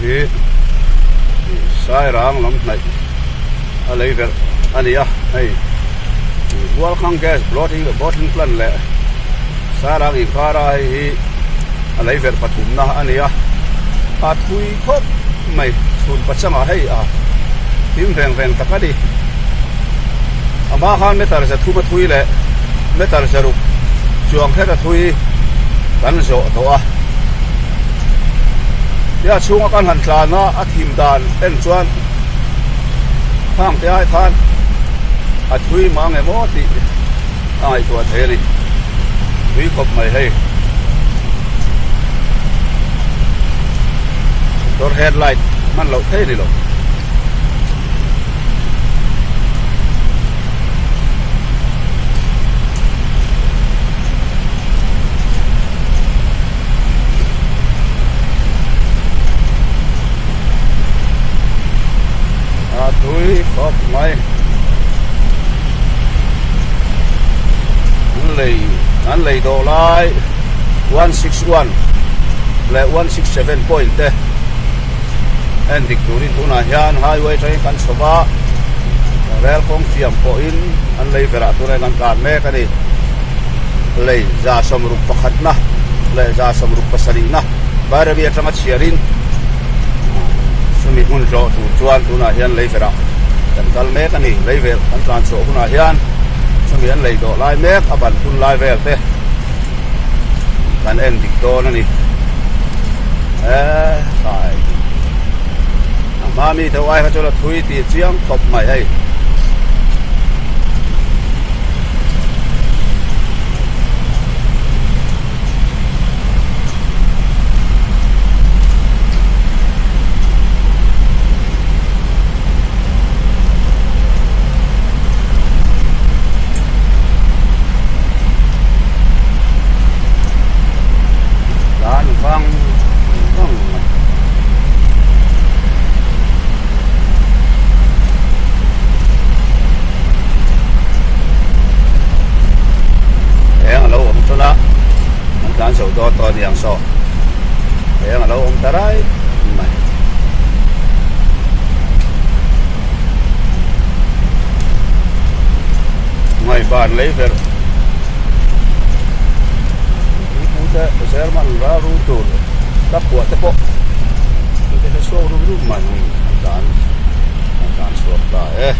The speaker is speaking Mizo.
hi Sairang lam hnaih a lei verh a ni a hei Bualkhang gas bottling plant leh Sairang inkara hei hi a lei verh pathumna a ni a a thui khawp mai chhun pachangah hei a him veng veng tak a ni a hma khan meter za thum a thui leh meter za ruk chuang hret a thui kan zawh tawh a tia chhunga kan han tlan a a thim dan en chuan khang te ai khan a thui mang emaw tih a ngaihtuah thei a ni tui khawp mai hei motor headlight hman loh thei a ni lo. A tui khawp mai an lei an lei dawh lai 161 leh 167 point te en dik turin tunah hian highway atangin kan chho va rel kawng thiam pawhin an lei verah tunah hian kan tlan mek a ni lei 61 na leh 67 na Bairabi atanga chhiarin chumi hmun tlawh tur chuan tunah hian lei verah kan kal mek a ni lei vel kan tlan chhuah hunah hian chumi an lei dawh lai mek a ban hun lai vel te kan en dik dawn a ni eh khai a hma mi deuh ai kha chuan a thui tih chiang khawp mai hei. Tlan vang vang mai. Eng a lo awm tawh a an tlan chho dawn tawh a ni ang saw eng a lo awm ta rai mai. Ngaihban lei verh pute German ral ru tur ka phuah te pawh te chhuak rum rum mai an tlan an tlan chhuak ta e.